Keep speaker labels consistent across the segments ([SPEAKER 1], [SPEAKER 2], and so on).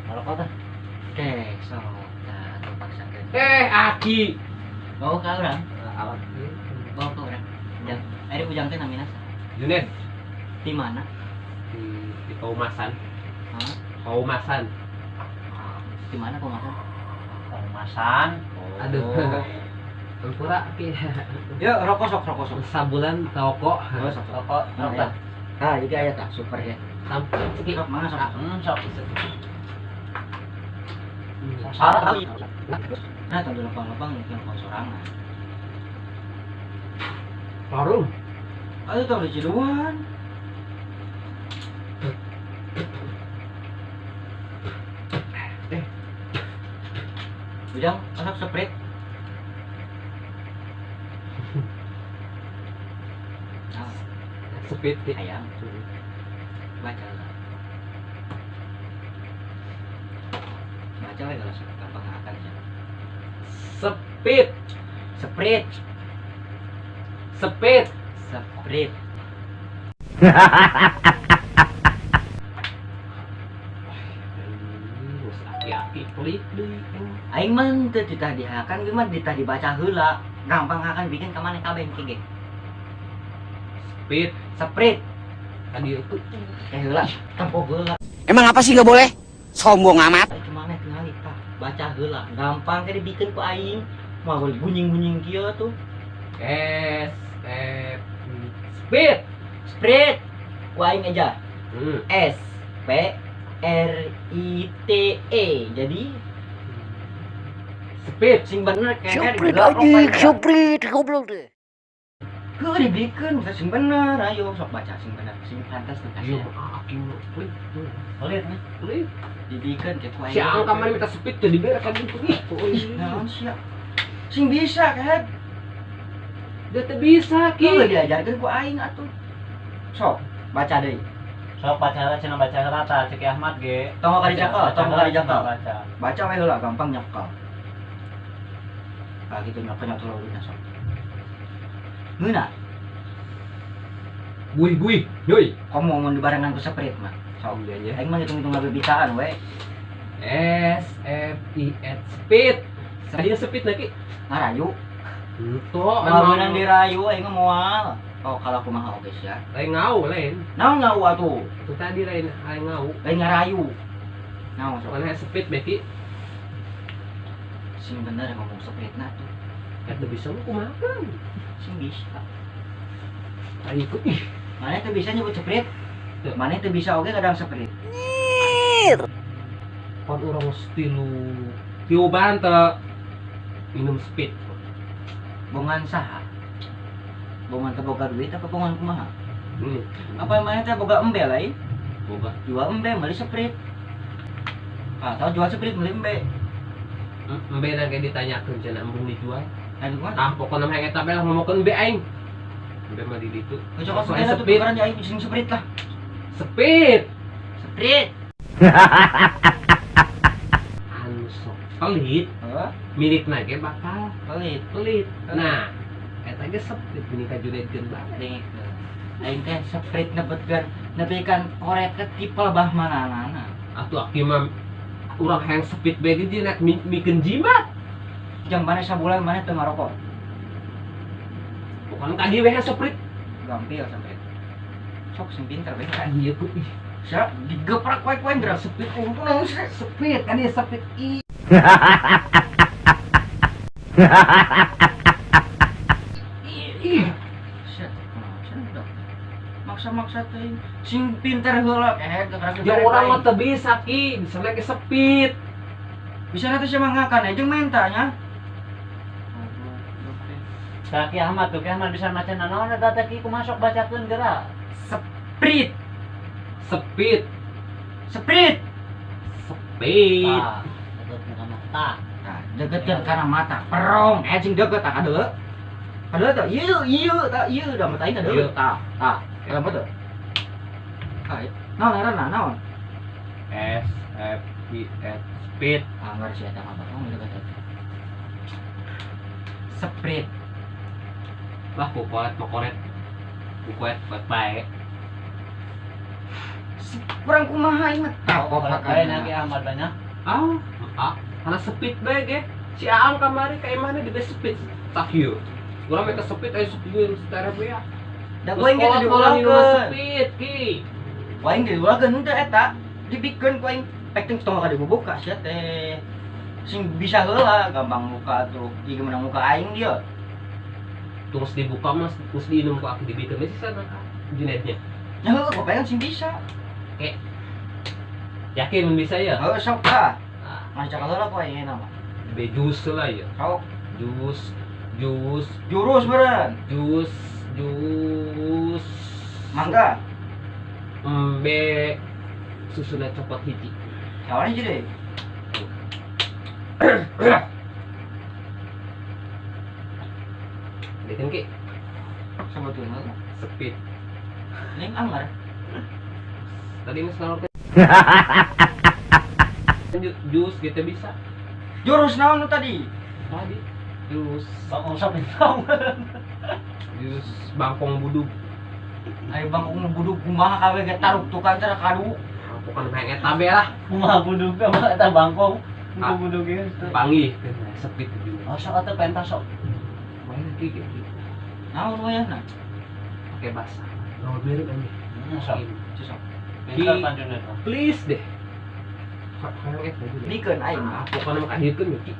[SPEAKER 1] Ngarokok tah.
[SPEAKER 2] Oke, sok tah atuh paksakeun.
[SPEAKER 3] Aki.
[SPEAKER 2] Bawa ka urang.
[SPEAKER 3] Alat ieu.
[SPEAKER 2] Bawa ka urang. Ujang. Ari Ujang teh namina saha?
[SPEAKER 3] Juned.
[SPEAKER 2] Di mana?
[SPEAKER 3] Di Kaumasan.
[SPEAKER 2] Hah?
[SPEAKER 3] Kaumasan.
[SPEAKER 2] Di mana Kaumasan?
[SPEAKER 1] Kaumasan.
[SPEAKER 2] Oh.
[SPEAKER 3] Aduh. Tempura ki.
[SPEAKER 2] Ya, rokok sok, rokok sok.
[SPEAKER 3] Sabulan rokok.
[SPEAKER 2] Oh, sok.
[SPEAKER 1] Rokok,
[SPEAKER 2] Nah,
[SPEAKER 1] rokok.
[SPEAKER 2] Ah, jadi aya tah super ya.
[SPEAKER 3] Sampai ki.
[SPEAKER 2] Sok mana sok.
[SPEAKER 1] Sok.
[SPEAKER 2] Salah. Nah, tong dilempang-lempang mungkin rokok sorangan.
[SPEAKER 3] Warung.
[SPEAKER 2] Aduh, tong di Ciduan. Ujang, masak seprit. Nah,
[SPEAKER 3] Sepit ki.
[SPEAKER 2] ayam. Baca lah. Baca we kalau sok gampang akan ya.
[SPEAKER 3] Sepit.
[SPEAKER 2] Seprit.
[SPEAKER 3] Sepit.
[SPEAKER 2] Seprit.
[SPEAKER 3] Geus aki-aki pelit deui.
[SPEAKER 2] Aing mah teu ditah dihakan ge mah ditah dibaca heula. Gampang akan bikin ka maneh kabeh engke ge.
[SPEAKER 3] Sepit.
[SPEAKER 2] Seprit.
[SPEAKER 3] Tadi itu
[SPEAKER 2] Teh heula, tempo heula.
[SPEAKER 4] Emang apa sih nggak boleh? Sombong amat.
[SPEAKER 2] Aing maneh tingali tah, baca heula. Gampang ke dibikeun ku aing. Moal boleh gunying-gunying kieu tuh.
[SPEAKER 3] S F Spit.
[SPEAKER 2] Sprit. Ku aing aja. S P R I T E. Jadi
[SPEAKER 3] Spit.
[SPEAKER 2] sing bener kayaknya
[SPEAKER 4] Suprit anjing, suprit, goblok deh.
[SPEAKER 2] Heuh dibikeun bisa sing bener. Ayo sok baca sing bener, sing pantas tuh
[SPEAKER 3] Iya,
[SPEAKER 2] kasih.
[SPEAKER 3] aki mah pelit.
[SPEAKER 1] Pelit nih.
[SPEAKER 3] Pelit.
[SPEAKER 2] Dibikeun ke ku aing.
[SPEAKER 3] Si angka mana minta sepit jadi berekan gitu. Ih,
[SPEAKER 2] Ih, naon sia? Sing bisa kayak
[SPEAKER 3] dia teu bisa ki.
[SPEAKER 2] Heuh diajarkeun ku aing atuh. Sok baca deui.
[SPEAKER 1] Sok baca heula cenah baca heula tah cek Ahmad ge.
[SPEAKER 2] Tong kali jaka, tong kali jaka.
[SPEAKER 1] Baca.
[SPEAKER 2] Baca we heula gampang nyekal. Ah gitu nyekelnya tuh leuwihna sok. Ngeunah,
[SPEAKER 3] Gui gui, yoi.
[SPEAKER 2] komo mun dibarengan ku seprit mah. Sok.
[SPEAKER 3] Iya nya.
[SPEAKER 2] Aing mah ngitung-ngitung ngabebitaan we.
[SPEAKER 3] S F I S spit. Tadi sepit na ki.
[SPEAKER 2] Ngarayu.
[SPEAKER 3] Ento,
[SPEAKER 2] Moal meunang dirayu aing mah moal. Oh, kalau kumaha oge sia.
[SPEAKER 3] Lain ngau lain.
[SPEAKER 2] Naon ngau atuh?
[SPEAKER 3] Itu tadi lain lain ngau.
[SPEAKER 2] Lain ngarayu. Naon sok.
[SPEAKER 3] Mana sepit beki?
[SPEAKER 2] Sing bener ngomong sepritna tuh.
[SPEAKER 3] Ya teu bisa mah kumaha kan.
[SPEAKER 2] Sing bisa.
[SPEAKER 3] Ayo ikut ih.
[SPEAKER 2] Mana teu bisa nyebut seprit?
[SPEAKER 3] Teu.
[SPEAKER 2] Mana teu bisa oge kadang seprit.
[SPEAKER 3] Pan urang tilu tiuban teu minum spit.
[SPEAKER 2] Bongan saha? Bongan teu boga duit apa bongan kumaha? Apa mana teh boga embe lain?
[SPEAKER 3] Boga.
[SPEAKER 2] Jual embe meuli seprit. Atau jual seprit meuli embe.
[SPEAKER 3] Embe na ge ditanyakeun cenah embung dijual.
[SPEAKER 2] Aduh kumaha?
[SPEAKER 3] Ah pokona mah eta bae lah ngomongkeun embe aing. Embe mah di ditu.
[SPEAKER 2] Cocok
[SPEAKER 3] Soalnya
[SPEAKER 2] seprit
[SPEAKER 3] sepit.
[SPEAKER 2] tuh aing sing seprit lah.
[SPEAKER 3] Sepit.
[SPEAKER 2] Seprit.
[SPEAKER 3] Anu sok pelit,
[SPEAKER 2] Heuh,
[SPEAKER 3] milikna ge bakal
[SPEAKER 2] pelit.
[SPEAKER 3] pelit. Nah, eta ge sepit geuning ka Junaidkeun bae.
[SPEAKER 2] Dengekeun. Aing teh seprit nebetkeun nepikan koret ke tipel bah mananana.
[SPEAKER 3] Atuh aki mah urang hayang sepit bae ge dina mikeun jimat.
[SPEAKER 2] Jang mana sabulan mana teu ngarokok.
[SPEAKER 3] Pokona ka dieu we seprit.
[SPEAKER 2] Gampil seprit. Sok sing pinter we.
[SPEAKER 3] Ka dieu ku ih
[SPEAKER 2] Sia digeprak wae ku aing geura
[SPEAKER 3] sepit
[SPEAKER 2] aing kunaon sih?
[SPEAKER 3] sepit ka dieu sepit ih. Ih,
[SPEAKER 2] Sia kunaon sia udah. Maksa-maksa teuing sing pinter heula gerak
[SPEAKER 3] ya urang mah teu bisa ki, bisa ge sepit.
[SPEAKER 2] Bisa nanti siapa ngakan aja menta nya.
[SPEAKER 1] Tah Ki Ahmad tuh Ki Ahmad bisa maca naon eta teh Ki kumaha sok bacakeun geura.
[SPEAKER 2] Seprit,
[SPEAKER 3] Sepit,
[SPEAKER 2] seprit.
[SPEAKER 3] sepit.
[SPEAKER 1] Tah, deket ka mata.
[SPEAKER 2] Nah, deket karena mata. Perong, sing deket tah kadeuleu. Kadeuleu tah, ieu ieu tah ieu da mata aing kadeuleu.
[SPEAKER 3] Ieu.
[SPEAKER 2] Tah, tah. Kalau teu? Ah, naon ngaranna naon?
[SPEAKER 3] S F I S spit.
[SPEAKER 2] Ah, ngarep si eta mah bakong deket teh. Seprit.
[SPEAKER 3] Lah ku koret mau koret. Ku koret buat bae.
[SPEAKER 2] Seprit. Kurang kumaha ieu mah.
[SPEAKER 1] Oh, lain Ki Ahmad banyak.
[SPEAKER 3] Ah, ah, karena sepit bae ge. Si Aang kamari ka imahna di sepit. Tak ieu. Urang meh sepit aya sepit setara bae ya.
[SPEAKER 2] Da ku aing ge
[SPEAKER 3] Terus
[SPEAKER 2] diulangkeun.
[SPEAKER 3] sepit ki.
[SPEAKER 2] Ku aing diulangkeun henteu eta. Dibikeun ku aing pek teh tong ka dibuka sia teh. Sing bisa heula gampang muka tuh. Ieu menang muka aing dia.
[SPEAKER 3] Terus dibuka mas, terus diinum ku aku dibikeun sih sana Junednya.
[SPEAKER 2] Ya heueuh ku pengen sing bisa.
[SPEAKER 3] Yakin bisa ya?
[SPEAKER 2] Heueuh sok ah.
[SPEAKER 3] Ah,
[SPEAKER 2] Ngajak heula ku aing enak mah.
[SPEAKER 3] be jus lah ya.
[SPEAKER 2] Sok
[SPEAKER 3] Jus, jus,
[SPEAKER 2] jurus meureun.
[SPEAKER 3] jus, jus.
[SPEAKER 2] Mangga.
[SPEAKER 3] Embe susuna copot hiji.
[SPEAKER 2] Kawan aja deh.
[SPEAKER 3] Dia kan ki
[SPEAKER 2] Sebetulnya
[SPEAKER 3] sepit.
[SPEAKER 2] ning anggar.
[SPEAKER 3] Tadi mas nalor jus gitu bisa.
[SPEAKER 2] Jurus naon nu tadi?
[SPEAKER 3] Tadi jus
[SPEAKER 1] Sok usap bintang.
[SPEAKER 3] jus bangkong budug.
[SPEAKER 2] Ayo bangkung nu buduk kumaha kawe ge taruk tukang teh kadu.
[SPEAKER 3] Bukan main eta be lah.
[SPEAKER 1] Kumaha budug mah eta bangkong.
[SPEAKER 3] Ah.
[SPEAKER 1] Kumaha budug ieu.
[SPEAKER 3] Panggih sepit juga.
[SPEAKER 1] Oh, sok atuh pentas sok.
[SPEAKER 3] Main ki ki
[SPEAKER 2] Naon wayahna?
[SPEAKER 3] pakai basah. Gaul mirip aja.
[SPEAKER 1] Sok.
[SPEAKER 2] Sok.
[SPEAKER 1] Pintar panjunet.
[SPEAKER 3] Please deh. Hayang eta juga.
[SPEAKER 2] Bikeun aing
[SPEAKER 3] Ah,
[SPEAKER 2] mah.
[SPEAKER 3] pokoknya mah kahirkeun ya ki.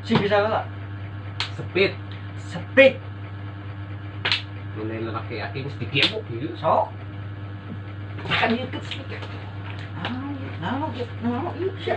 [SPEAKER 2] Sing bisa heula.
[SPEAKER 3] Sepit.
[SPEAKER 2] Sepit.
[SPEAKER 3] Nilai lelaki aki mesti digebok gitu.
[SPEAKER 2] Sok.
[SPEAKER 3] Kahirkeun sepit.
[SPEAKER 2] Naon ieu? Naon ieu? Naon ieu? Sia.